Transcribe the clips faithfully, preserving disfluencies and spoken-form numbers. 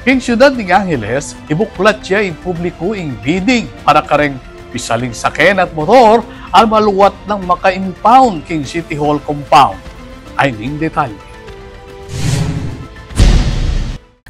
King siyudad ning Angeles, ibuklat ya ing publiku ing bidding para kareng pisaling saken at motor a maluwat nang maka-impound king City Hall compound. Ay ning detalye.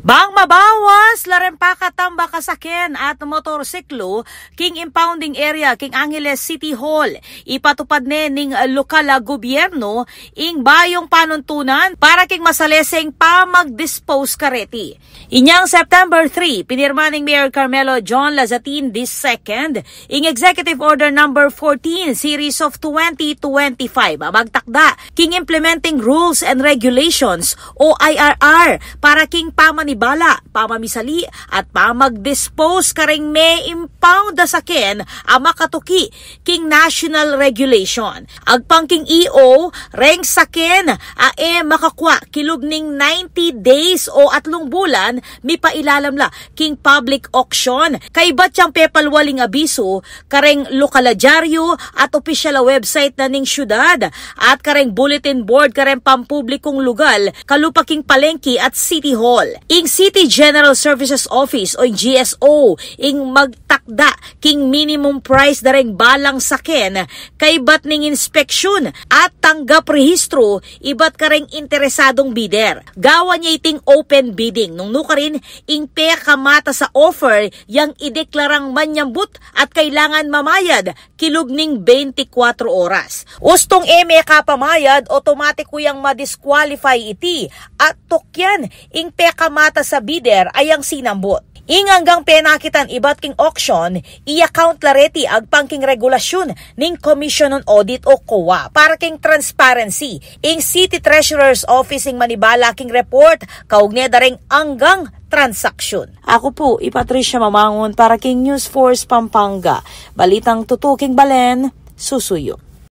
Bang mabawas la reng pakatambak a saken at motorsiklu king impounding area king Angeles City Hall, ipatupad ne ning lokal a gobyerno ing bayung panuntunan para king masaleseng pamag-dispose kareti. Inyang September three, pinirma ning Mayor Carmelo John Lazatin the second ing Executive Order Number fourteen, Series of twenty twenty-five, a magtakda king Implementing Rules and Regulations o I R R para king pamanibala, pamamisali, at pamag-dispose kareng me-impound a saken a makatuki king national regulation. Agpang king E O, reng saken a e makakwa kilub ning ninety days o atlung bulan mipailalam la king public auction. Kaybat yang pepalwal ing abisu kareng lokal a dyaryu at opisyal a website na ning syudad at kareng bulletin board kareng pampublikung lugal kalupa king palengke at City Hall. Ing City General Services Office o ing G S O ing magtakda king minimum price da reng balang saken kaybat ning inspeksyun at tanggap rehistru ibat kareng interesadung bidder. Gawan ya iting open bidding nung nukarin ing pekamataas a offer yang ideklarang manyambut at kailangan mamayad kilub ning bente kwatro oras. Ustung e mekapamayad, otomatiku yang ma-disqualify iti at tukyan ing pekamataas a bidder a yang sinambut. Ing anggang penakitan ibat king auction, i-account la reti agpang king regulasyun ning Commission on Audit o COA para king transparency. Ing City Treasurer's Office ing manibala king report kaugne da reng anggang transaksyon. Aku pu i Patricia Mamangun para king News Force Pampanga. Balitang tutuking balen, susuyu.